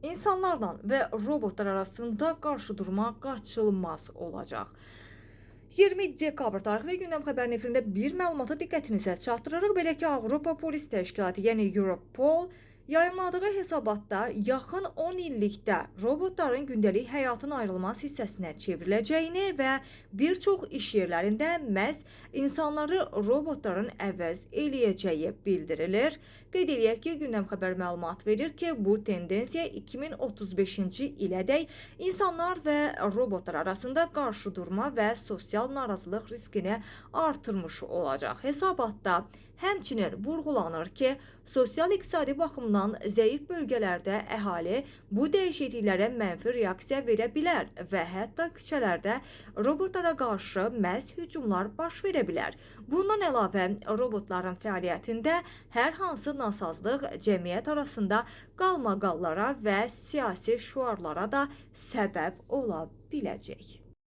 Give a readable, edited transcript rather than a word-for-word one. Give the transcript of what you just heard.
İnsanlarla və robotlar arasında qarşıdurma qaçılmaz olacaq. 20 dekabr tarixli Gündəm Xəbərin efirində bir məlumatı diqqətinizə çatdırırıq. Belə ki, Avropa Polis Təşkilatı, yəni Europol yayımladığı hesabatda yaxın 10 illikdə robotların gündəlik həyatın ayrılmaz hissəsinə çevriləcəyini və bir çox iş yerlərində məhz insanları robotların əvəz eləyəcəyi bildirilir. Qeyd eləyək ki, Gündəm Xəbər məlumat verir ki, bu tendensiya 2035-ci ilədək insanlar və robotlar arasında qarşıdurma və sosial narazılıq riskini artırmış olacaq. Hesabatda həmçinin vurğulanır ki, sosial-iqtisadi baxımdan zəif bölgələrdə əhali bu dəyişikliklərə mənfi reaksiya verə bilər və hətta küçələrdə robotlara qarşı məhz hücumlar baş verə bilər. Bundan əlavə, robotların fəaliyyətində hər hansı nasazlıq cəmiyyət arasında qalmaqallara və siyasi şüarlara da səbəb ola biləcək.